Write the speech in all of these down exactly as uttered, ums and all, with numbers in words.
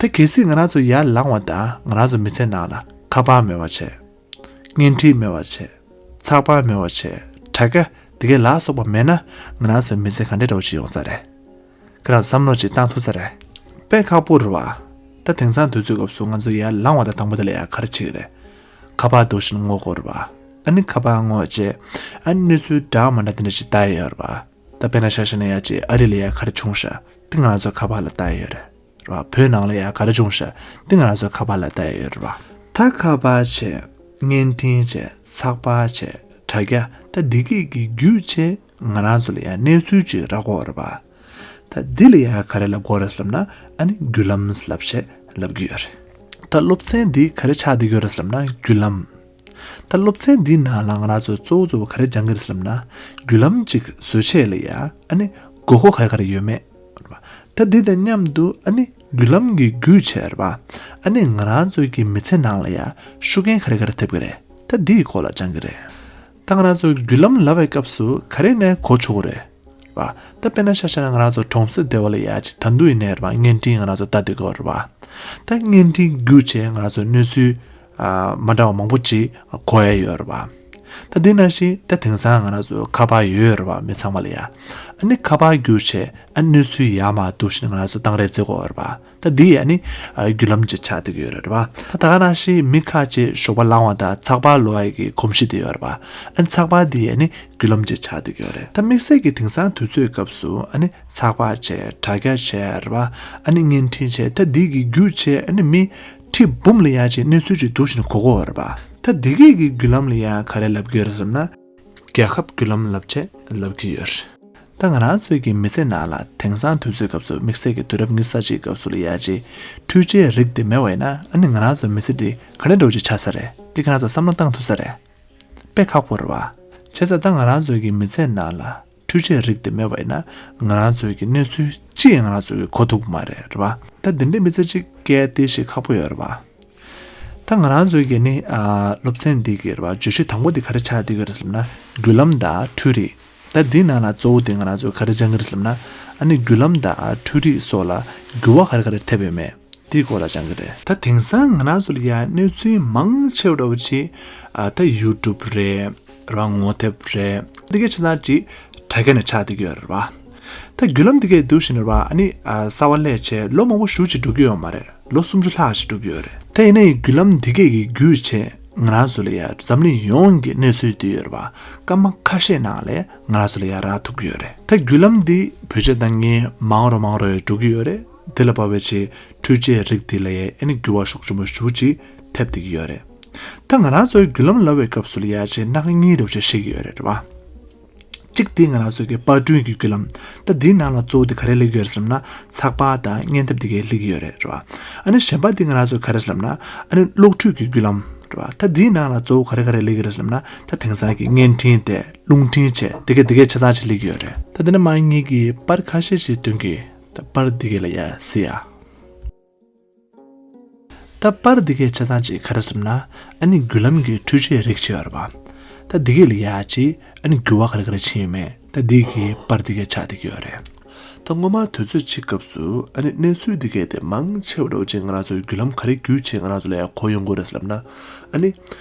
ད་གལ་སྲིད་ང་རང་ཚོ་ཡར་ལངས་པ་དང་ང་རང་ཚོ་མི་ཚེ་ནང་ལ་ཁ་པར་མེད་པ་བྱས། བརྙན་འཕྲིན་མེད་པ་བྱས། ཚགས་པར་མེད་པ་བྱས། དྲ་རྒྱ་དེ་གའི་ལ་སོགས་པ་མེད་ན་ང་རང་ཚོའི་མི་ཚེ་ག་འདྲ་འདྲ་བོ་ཅིག་ཡོང་ས་རེད། ཁྱེད་རང་བསམ་བློ་ཅིག་བཏང་ཐུབ་ས་རེད། དཔེ་ཁག་པོ་རེད་བ། ད་དེང་སང་དུས་ཚོད་སྐབས་སུ་ང་ཚོ་ཡར་ལངས་པ་དང་དང་པོ་དེ་ལ་ཡར་ག་རེ་བྱེད་ཀྱི་རེད། ཁ་པར་འདུག་བཞིན་སྔོག་གི་ཡོད་རེད་བ། ཨ་ནི་ཁ་པར་སྔོག་བྱས། ཨ་ནི་གནས་ཚུལ་འདྲ་མི་འདྲ་དེ་འདྲ་ཞིག་ལྟ་ཡི་ཡོད་རེད་བ། ད་དཔེར་ན་ཆ་བཞག་ན་ཡར་ཅིག་ཨ་རི་ལ་ཡར་ག་རེ་བྱུང་ཤག་དེ་ང་ཚོ་ཁ་པར་ལ་ལྟ་ཡི་ཡོད་རེད། རེད་བ། བོད་ནང་ལ་ཡར་ག་རེ་བྱུང་ཤག་དེ་ང་རང་ཚོ་ཁ་པར་ལ་ལྟ་ཡི་ཡོད་རེད་བ། ད་ཁ་པར་བྱས། བརྙན་འཕྲིན་བྱས། ཚགས་པར་བྱས། དྲ་རྒྱ། ད་འདི་གས་ཀྱི་བརྒྱུད་བྱས། ང་རང་ཚོ་ལ་ཡང་གནས་ཚུལ་ཅིག་རག་གི་ཡོད་རེད་པ། ད་འདི་ལ་ཡང་ག་རེ་ལབ་དགོས་རེད་ལབ་ན། ཨ་ནི་བརྒྱུད་ལམ་ལབ་བྱས་ལབ་ཀྱི་ཡོད་རེད། ད་སློབ་ཚན་འདི་ག་རེ་ཆགས་བསྡད་ཀྱི་ཡོད་རེད་ལབ་ན་བརྒྱུད་ལམ། ད་སློབ་ཚན་འདིའི་ནང་ལ་ང་རང་ཚོ་གཙོ་བོ་གཙོ་བོ་ག་རེ་སྦྱང་གི་རེད་ལབ་ན། བརྒྱུད་ལམ་ཅིག་བཟོ་ཆེད་ལ་ཡང་ཨ་ནི་དགོས་མཁོ་ག་རེ་ག་རེ་ཡོད་མེད། ད་འདི་དང་མཉམ་དུ་ཨ་ནི་བརྒྱུད་ལམ་གྱི་བརྒྱུད་བྱས་རེད་པ། ཨ་ནི་ང་རང་ཚོའི་གི་མི་ཚེ་ནང་ལ་ཡང་ཤུགས་རྐྱེན་ག་རེ་ག་རེ་ཐེབས་ཀྱི་རེད། ད་འདིའི་སྐོར་ལ་སྦྱང་གི་རེད། ད་ང་རང་ཚོ་བརྒྱུད་ལམ་ལབ་པའི་སྐབས་སུ་ག་རེ་ནས་གོ་ཆོག་གི་རེད། བ། ད་དཔེར་ན་ཆ་བཞག་ན་ང་རང་ཚོ་གྲོང་གསེབ་སྡེ་བ་ལ་ཡ་ཅིག་ད་དུང་ཡིན་ནའི་རེད་བ། བརྙན་འཕྲིན་ང་རང་ཚོ་ལྟ་བསྡད་ཀྱི་ཡོད་རེད་བ། ད་བརྙན་འཕྲིན་བརྒྱུད་བྱས་ང་རང་ཚོ་གནས་ཚུལ་ཨ་མ་འདྲ་བ་མང་པོ་ཅིག་གོ་ཡ་ཡོད་རེད་བ། ད་འདི་ནང་བཞིན་ད་དེང་སང་ང་རང་ཚོ་ཁ་པར་ཡོད་རེད་བ། མི་ཚང་མ་ལ་ཡ། ཨ་ནི་ཁ་པར་བརྒྱུད་བྱས་ཨ་གནས་ཚུལ་ཡར་མར་འདུག་བཞིན་ང་རང་ཚོ་བཏང་རེས་བྱེད་ཀྱི་ཡོད་རེད་བ། ད་འདི་ཡང་ནི་ཨ་བརྒྱུད་ལམ་ཅིག་ཆགས་བསྡད་ཀྱི་ཡོད་རེད་བ། ད་ད་ག་ནང་བཞིན་མི་ཁ་ཅིག་ཞོགས་པ་ལངས་པ་དང་ཚགས་པར་ཀློག་ཡ་གི་གོམས་གཤིས་དེ་ཡོད་རེད་བ། ཨ་ནི་ཚགས་པར་འདི་ཡང་ནི་བརྒྱུད་ལམ་ཅིག་ཆགས་བསྡད་ཀྱི་ཡོད་རེད། ད་དམིགས་བསལ་གྱི་དེང་སང་དུས་ཚོད་སྐབས་སུ་ཨ་ནི་ཚགས་པར་བྱས། དྲ་རྒྱ་བྱས་རེད་བ། ཨ་ནི་བརྙན་འཕྲིན་བྱས། ད་འདི་གི་བརྒྱུད་བྱས་ཨ་ནི་མི་ཁྲི་འབུམ་ལ་ཡ་ཅིག་གནས་ཚུལ་ཅིག་འདུག་བཞིན་གོ་གི་ཡོད་རེད་བ། ད་འདི་གི་གི་བརྒྱུད་ལམ་ལ་ཡ་ག་རེ་ལབ་ཀྱི་ཡོད་རེད་ཟེར་ན། རྒྱལ་ཁབ་བརྒྱུད་ལམ་ལབ་བྱས་ལབ་ཀྱི་ཡོད་རེད། ད་ང་རང་ཚོའི་གི་མི་ཚེ་ནང་ལ་དེང་སང་དུས་ཚོད་སྐབས་སུ་དམིགས་བསལ་གྱི་དུས་རབས་ཉི་ཤུ་རྩ་གཅིག་སྐབས་སུ་ལ་ཡ་ཅིག་འཕྲུལ་ཆས་རིགས་དེ་མེད་པ་ཡིན་ན་ཨ་ནི་ང་རང་ཚོའི་མི་ཚེ་འདི་ག་འདྲ་འདྲ་བོ་ཅིག་ཆགས་ས་རེད། འདི་ཁྱེད་རང་ཚོ་བསམ་བློ་བཏང་ཐུབ་ས་རེད། དཔེ་ཁག་པོ་རེད་བ། བྱས་ཙང་ད་ང་རང་ཚོའི་གི་མི་ཚེ་ནང་ལ་འཕྲུལ་ཆས་རིགས་དེ་མེད་པ་ཡིན་ན་ང་རང་ཚོའི་གི་གནས་ཚུལ་ཅི་ཡང་ང་རང་ཚོའི་གི་གོ་ཐུབ་ཀྱི་མ་རེད། རེད་བ། ད་འདི་འདྲའི་མི་ཚེ་ཅིག་སྐྱེལ་ཏེ་ཞིག་ཁག་པོ་ཡོད་རེད་བ། ད་ང་རང་ཚོའི་གི་ནི་ཨ་སློབ་ཚན་འདི་གི་རེད་བ། བརྗོད་གཞི་དང་པོ་འདི་ག་རེ་ཆགས་བསྡད་ཀྱི་རེད་ཟེར་ན། བརྒྱུད་ལམ་དང་འཕྲུལ་རིག་ད་འདི་ནང་ལ་གཙོ་བོ་དེ་ང་རང་ཚོས་ག་རེ་སྦྱང་གི་རེད་ཟེར་ན། ཨ་ནི་བརྒྱུད་ལམ་དང་འཕྲུལ་རིག་སོགས་ལ་འགྱུར་བ་ག་རེ་ག་རེ་ཐེབས་ཡོད་མེད། དེའི་སྐོར་ལ་སྦྱང་གི་རེད། ད་དེང་སང་ང་རང་ཚོ་ལ་ཡ་གནས་ཚུལ་མང་ཆེ་བ་འདྲ་བོ་ཅིག་ཨ་ད་ཡུ་ཊུབ་རེད། རང་ངོ་དེབ་རེད། འདི་གའི་ཆ་ཚང་ཅིག་དྲ་རྒྱ་ནས་ཆགས་བསྡད་ཀྱི་ཡོད་རེད་བ། ད་བརྒྱུད་ལམ་འདི་གའི་འདུག་བཞིན་རེད་བ། ཨ་ནི་ཨ་གསར་པ་སླེབས་བྱས་ལོ་མང་པོ་ཞེ་པོ་ཅིག་འགྲོ་གི་ཡོད་མ་རེད། ལོ་སུམ་ཅུ་ལྷག་ཅིག་འགྲོ་གི་ཡོད་རེད། ད་ཡིན་ནའི་བརྒྱུད་ལམ་འདི་གས་ཀྱི་བརྒྱུད་བྱས་ང་རང་ཚོ་ལ་ཡ་འཛམ་གླིང་ཡོངས་ཀྱི་གནས་ཚུལ་འདི་ཡོད་རེད་བ། སྐར་མ་ཁ་ཤས་ནང་ལ་ང་རང་ཚོ་ལ་ཡ་རག་ཐུབ་ཀྱི་ཡོད་རེད། ད་བརྒྱུད་ལམ་འདི་བེད་སྤྱོད་བཏང་མཁན་མང་རུ་མང་རུ་འགྲོ་གི་ཡོད་རེད། དེ་ལ་དཔག་པའི་ཆེད་འཕྲུལ་ཆས་རིགས་འདི་ལ་ཡ་ཨ་ནི་འགྱུར་བ་ཤུགས་ཆེན་པོ་ཞེ་པོ་ཅིག་ཐེབས་བསྡད་ཀྱི་ཡོད་རེད། ད་ང་རང་ཚོའི་བརྒྱུད་ལམ་ལབ་པའི་སྐབས་སུ་ལ་ཡ་ཆེས་སྣ་ཁ་གཉིས་འདྲ་བོ་ཅིག་བཤད་ཀྱི་ཡོད་རེད། རེད་བ། གཅིག་དེ་ང་རང་ཚོ་གི་པར་སྐྲུན་གྱི་བརྒྱུད་ལམ། ད་འདིའི་ནང་ལ་གཙོ་བོ་དེ་ག་རེ་སླེབས་ཀྱི་ཡོད་རེད་ཟེར་ན། ཚགས་པར་དང་བརྙན་དེབ་དེ་གས་སླེབས་ཀྱི་ཡོད་རེད། རེད་བ། ཨ་ནི་གཞན་པ་དེ་ང་རང་ཚོ་ག་རེ་ཟེར་ལབ་ན། ཨ་ནི་གློག་འཕྲུལ་གྱི་བརྒྱུད་ལམ། རེད་བ། ད་འདིའི་ནང་ལ་གཙོ་བོ་ག་རེ་ག་རེ་སླེབས་ཀྱི་ཡོད་རེད་ཟེར་ལབ་ན། ད་དེང་སང་གི་བརྙན་འཕྲིན་དེ་རླུང་འཕྲིན་བྱས་དེ་གས་དེ་གས་ཆ་ཚང་ཅིག་སླེབས་ཀྱི་ཡོད་རེད། ད་དེ་ནས་མར་ངེད་ཀྱིས་པར་ཁ་ཤས་ཤིག་སྟོན་གྱི། ད་པར་དེ་གས་ལ་ཡ་གཟིགས་ཨ། ད་པར་འདི་གས་ཆ་ཚང་ཅིག་ག་རེ་ཟེར་ན། ཨ་ནི་བརྒྱུད་ལམ་གྱི་འཕྲུལ་ཆས་རིགས་ཅིག་ཡོད་རེད་པ། ད་འདི་གས་ལ་ཡ་ཅིག་ཨ་ནི་འགྱུར་བ་ག་རེ་ག་རེ་ཕྱིན་ཡོད་མེད། ད་འདི་གི་པར་འདི་གས་ཆགས་བསྡད་ཀྱི་ཡོད་རེད། ད་སྔོན་མ་དུས་ཚོད་ཅིག་སྐབས་སུ་ཨ་ནི་གནས་ཚུལ་འདི་གས་དེ་མང་ཆེ་བ་འདྲ་བོ་ཅིག་ང་རང་ཚོའི་བརྒྱུད་ལམ་ག་རེ་བརྒྱུད་བྱས་ང་རང་ཚོ་ལ་ཡ་གོ་ཡོང་གི་རེད་ཟེར་ལབ་ན། ཨ་ནི་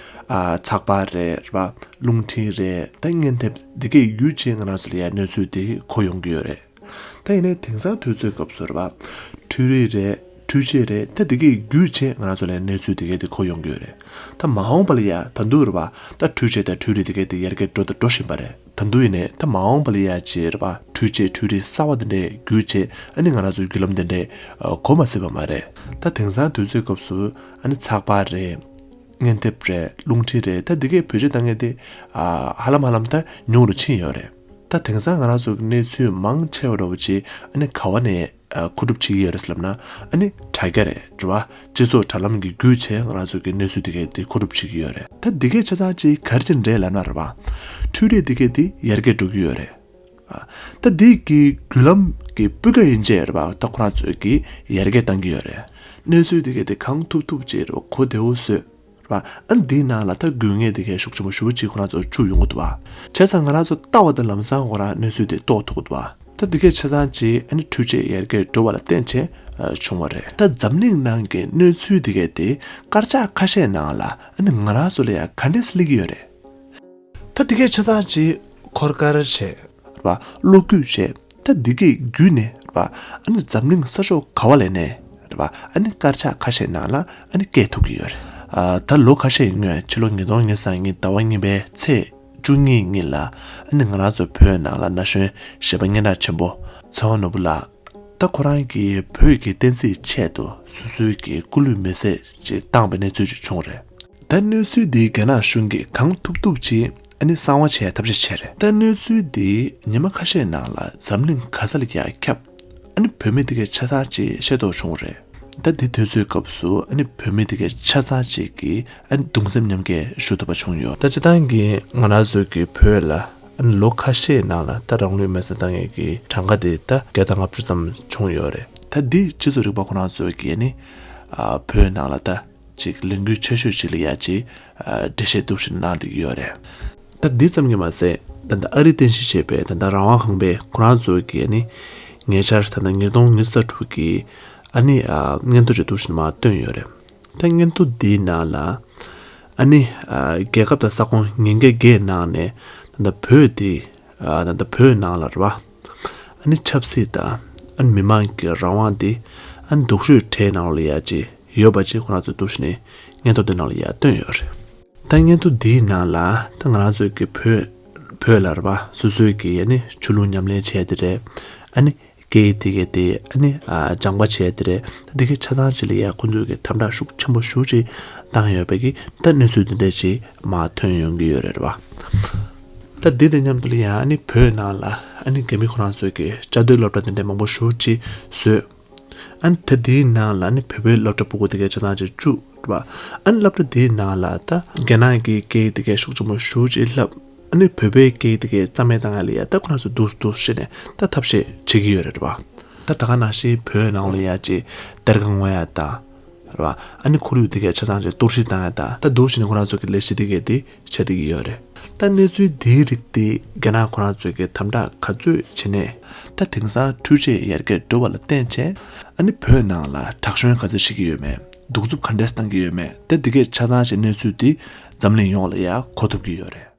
ཨ་ཚགས་པར་རེད། རེད་པ། རླུང་འཕྲིན་རེད། ད་བརྙན་དེབ་འདི་གས་བརྒྱུད་བྱས་ང་རང་ཚོ་ལ་ཡ་གནས་ཚུལ་དེ་གོ་ཡོང་གི་ཡོད་རེད། ད་ཡིན་ནའི་དེང་སང་དུས་ཚོད་སྐབས་སུ་རེད་པ། འཕྲུལ་རིག་རེད། འཕྲུལ་ཆས་རེད། ད་དེ་གས་བརྒྱུད་བྱས་ང་རང་ཚོ་ལ་གནས་ཚུལ་དེ་གས་དེ་གོ་ཡོང་གི་ཡོད་རེད། ད་མ་འོངས་པ་ལ་ཡ་ད་དུང་རེད་པ། ད་འཕྲུལ་ཆས་དང་འཕྲུལ་རིག་དེ་གས་དེ་ཡར་རྒྱས་འགྲོ་དང་འགྲོ་བཞིན་པ་རེད། ད་དུང་ཡིན་ནའི་ད་མ་འོངས་པ་ལ་ཡ་ཅིག་རེད་པ། འཕྲུལ་ཆས་འཕྲུལ་རིག་གསར་པ་དེ་འདྲས་བརྒྱུད་བྱས་ཨ་ནི་ང་རང་ཚོའི་བརྒྱུད་ལམ་དེ་འདྲས་གོ་མ་སྲིད་པ་མ་རེད། ད་དེང་སང་དུས་ཚོད་སྐབས་སུ་ཨ་ནི་ཚགས་པར་རེད། བརྙན་དེབ་རེད། རླུང་འཕྲིན་རེད། ད་འདི་གས་བེད་སྤྱོད་བཏང་མཁན་དེ་ཨ་ཧ་ལམ་ཧ་ལམ་ད་ཉུང་རུ་ཕྱིན་ཡོད་རེད། ད་དེང་སང་ང་རང་ཚོ་གི་གནས་ཚུལ་མང་ཆེ་བ་འདྲ་བོ་ཅིག་ཨ་ནི་ག་བ་ནས་ཨ་མཁོ་སྒྲུབ་བྱེད་ཀྱི་ཡོད་རེད་ཟེར་ལབ་ན། ཨ་ནི་དྲ་རྒྱ་རེད། རེད་པ། སྤྱི་ཚོགས་དྲ་ལམ་གྱི་བརྒྱུད་བྱས་ང་རང་ཚོ་གི་གནས་ཚུལ་འདི་གས་དེ་མཁོ་སྒྲུབ་བྱེད་ཀྱི་ཡོད་རེད། ད་འདི་གས་ཆ་ཚང་ཅིག་ག་རེ་བྱས་ནས་རེད་ལབ་ན་རེད་པ། འཕྲུལ་རིག་འདི་གས་དེ་ཡར་རྒྱས་འགྲོ་གི་ཡོད་རེད། ཨ། ད་འདི་གི་བརྒྱུད་ལམ་གྱི་སྤུས་ཀ་ཡིན་གཅིག་རེད་པ། ད་ཁོ་རང་ཚོས་ཀྱི་ཡར་རྒྱས་བཏང་གི་ཡོད་རེད། གནས་ཚུལ་འདི་གས་དེ་གང་ཐུབ་ཐུབ་ཅིག་རེད་པ། གོ་བདེ་བོ་བཟོས། རེད་པ། ཨ་འདིའི་ནང་ལ་ད་དགོས་ངེས་འདི་གས་ཤུགས་ཆེན་པོ་ཞེ་པོ་ཅིག་ཁོ་རང་ཚོ་བཅུག་ཡོང་གི་འདུག་པ། བྱས་ཙང་ང་རང་ཚོ་ལྟ་བ་དང་ལམ་སང་ཁོ་རང་གནས་ཚུལ་དེ་རྟོགས་ཐུབ་ཀྱི་འདུག་པ། ད་འདི་གས་ཆ་ཚང་ཅིག་ཨ་ནི་འཕྲུལ་ཆས་ཡར་རྒྱས་འགྲོ་བ་ལ་བརྟེན་བྱས་ བྱུང་བ་རེད། ད་འཛམ་གླིང་ནང་གི་གནས་ཚུལ་དེ་གས་དེ་དཀར་ཆག་ཁ་ཤས་ནང་ལ་ཨ་ནི་ང་རང་ཚོ་ལ་ཡང་ག་འདྲས་སླེབས་ཀྱི་ཡོད་རེད། ད་དེ་གས་ཆ་ཚང་ཅིག་འཁོར་སྐར་བྱས་རེད་པ། གློག་སྐུད་བྱས། ད་འདི་གས་བརྒྱུད་ནས་རེད་པ། ཨ་ནི་འཛམ་གླིང་ས་ཕྱོགས་ག་བ་ལ་ཡིན་ནའི་རེད་པ། ཨ་ནི་དཀར་ཆག་ཁ་ཤས་ནང་ལ་ཨ་ནི་སྐྱེལ་ཐུབ་ཀྱི་ཡོད་རེད། ཨ། ད་ལོ་ཁ་ཤས་སྔོན་ཕྱི་ལོ་ཉིས་སྟོང་ཉི་ཤུ་རྩ་གཉིས་ཟླ་བ་གཉིས་པའི་ཚེས་བཅུ་གཉིས་ཉིན་ལ་ཨ་ནི་ང་རང་ཚོ་བོད་ནང་ལ་ན་གཞོན་གཞས་པ་སྙན་གྲགས་ཆེན་པོ་ཚེ་དབང་ནོར་བུ་ལགས། ད་ཁོ་རང་གིས་བོད་ཀྱི་བསྟན་སྲིད་ཆེད་དུ་སོ་སོའི་གི་སྐུ་ལུས་མེར་སྲེག་ཅིག་བཏང་པའི་གནས་ཚུལ་ཅིག་བྱུང་རེད། ད་གནས་ཚུལ་འདི་རྒྱ་ནག་གཞུང་གིས་གང་ཐུབ་ཐུབ་ཅིག་ཨ་ནི་གསང་བ་བྱེད་ཐབས་ཤེས་བྱས་རེད། ད་གནས་ཚུལ་འདི་ཉི་མ་ཁ་ཤས་ནང་ལ་འཛམ་གླིང་ག་ས་ལ་ཡར་ཁྱབ། ཨ་ནི་བོད་མི་དེ་གས་ཆ་ཚང་ཅིག་ཤེས་རྟོགས་བྱུང་རེད། ད་འདི་དུས་ཚོད་སྐབས་སུ་ཨ་ནི་བོད་མི་དེ་གས་ཆ་ཚང་ཅིག་གིས་ཨ་ནི་གདུང་སེམས་མཉམ་སྐྱེད་ཞུ་ཐུབ་པ་བྱུང་ཡོད། ད་སྤྱིར་བཏང་གི་ང་རང་ཚོའི་གི་བོད་ལ་ཨ་ནི་ལོ་ཁ་ཤས་ནང་ལ་ད་རང་ལུས་མེར་སྲེག་བཏང་མཁན་གྱི་གྲངས་ཀ་དེ་ད་བརྒྱ་དང་ལྔ་བཅུ་ཙམ་བྱུང་ཡོད་རེད། ད་འདི་སྤྱི་ཚོགས་རིག་པ་ཁོ་རང་ཚོའི་གི་ཨ་ནི་ཨ་བོད་ནང་ལ་ད་ཅིག་ལས་འགུལ་ཆེ་ཤོས་ཅིག་ལ་ཡ་ཅིག་ཨ་འགྲེལ་བཤད་འདུག་ཞིག་གནང་བསྡད་ཀྱི་ཡོད་རེད། ད་འདི་ཙམ་གྱིས་མ་ཟད་ད་ལྟ་ཨ་རིའི་རྟེན་གཞི་བྱས་པའི་ད་ལྟ་རང་དབང་ཁང་པའི་ཁོ་རང་ཚོའི་གི་ཨ་ནི་ཉེ་ཆར་ད་ལྟ་ཉིས་སྟོང་ཉི་ཤུ་རྩ་དྲུག་གི་ཨ་ནི་ཨ་སྙན་ཐོ་ཅིག་འདུག་ཞིག་མར་བཏོན་ཡོད་རེད། ད་སྙན་ཐོ་འདིའི་ནང་ལ་ཨ་ནི་ཨ་རྒྱལ་ཁབ་དང་ས་ཁོངས་ཉིས་བརྒྱ་བརྒྱད་ནང་ནས་ད་ལྟ་བོད་འདི་ཨ་ད་ལྟ་བོད་ནང་ལ་རེད་བ། ཨ་ནི་ཆབ་སྲིད་དང་ཨ་ནི་མི་མང་གི་རང་དབང་འདི་ཨ་ནི་སྡུག་ཤོས་གྲས་ནང་ལ་ཡ་ཅིག་ཡོད་པ་ཅིག་ཁོ་རང་ཚོས་འདུག་ཞིག་ནས་སྙན་ཐོ་འདི་ནང་ལ་ཡ་བཏོན་ཡོད་རེད། ད་སྙན་ཐོ་འདིའི་ནང་ལ་ད་ང་རང་ཚོའི་གི་བོད་བོད་ལ་རེད་བ། སོ་སོའི་གི་ཨ་ནི་ཆོས་ལུགས་ཉམས་ལེན་བྱས་དེ་རེད། ཨ་ནི་སྐད་ཡིག་དེ་གའི་དེ་ཨ་ནི་ཨ་སྦྱང་པ་བྱས་དེ་རེད། ད་དེ་གའི་ཆ་ཚང་ཅིག་ལ་ཡ་ཁོང་ཚོའི་གི་དམ་དྲག་ཤུགས་ཆེན་པོ་ཞེ་པོ་ཅིག་བཏང་ཡོད་པའི་གི་ད་གནས་ཚུལ་འདི་འདྲ་ཅིག་མར་ཐོན་ཡོང་གི་ཡོད་རེད་བ། ད་འདི་དང་མཉམ་དུ་ལ་ཡ་ཨ་ནི་བོད་ནང་ལ་ཨ་ནི་རྒྱ་མི་ཁོ་རང་ཚོའི་གི་བཅའ་སྡོད་སློབ་གྲྭ་འདི་འདྲ་མང་པོ་ཞེ་པོ་ཅིག་བཟོས། ཨ་ནི་ད་དེའི་ནང་ལ་ཨ་ནི་བོད་པའི་སློབ་གྲྭ་ཕྲུ་གུ་དེ་གའི་ཆ་ཚང་ཅིག་བཅུག་རེད་བ། ཨ་ནི་སློབ་གྲྭ་དེའི་ནང་ལ་ད་རྒྱ་ནག་གི་སྐད་ཡིག་དེ་གའི་ཤུགས་ཆེན་པོ་ཞེ་པོ་ཅིག་བསླབ། ཨ་ནི་བོད་པའི་སྐད་ཡིག་དེ་གའི་རྩ་མེད་བཏང་ཡ་ལ་ཡ་ད་ཁོ་རང་ཚོ་འདུག་འདུག་བྱས་ནས་ད་ཐབས་ཤེས་བྱེད་ཀྱི་ཡོད་རེད་བ། ད་ད་ག་ནང་བཞིན་བོད་ནང་ལ་ཡ་ཅིག་གཏེར་ཁ་སྔོག་ཡ་དང་རེད་བ། ཨ་ནི་ཁོར་ཡུག་དེ་གའི་ཆ་ཚང་ཅིག་གཏོར་བཤིག་བཏང་ཡ་དང་ད་འདུག་བྱས་ནས་ཁོ་རང་ཚོ་གི་ལས་གཞི་དེ་གའི་དེ་བྱེད་བསྡད་ཀྱི་ཡོད་རེད། ད་གནས་ཚུལ་འདིའི་རིགས་དེ་རྒྱ་ནག་ཁོ་རང་ཚོས་ཀྱི་དམ་དྲག་ག་ཚོད་བྱེད་ནས་ད་དེང་སང་འཕྲུལ་ཆས་ཡར་རྒྱས་འགྲོ་བ་ལ་བརྟེན་བྱས་ཨ་ནི་བོད་ནང་ལ་དྲག་ཞན་ག་ཚོད་བྱེད་ཀྱི་ཡོད་མེད། གདུག་རྩུབ་ག་འདྲས་བཏང་གི་ཡོད་མེད། ད་འདི་གའི་ཆ་ཚང་ཞིག་གནས་ཚུལ་འདི་འཛམ་གླིང་ཡོངས་ལ་ཡང་གོ་ཐུབ་ཀྱི་ཡོད་རེད།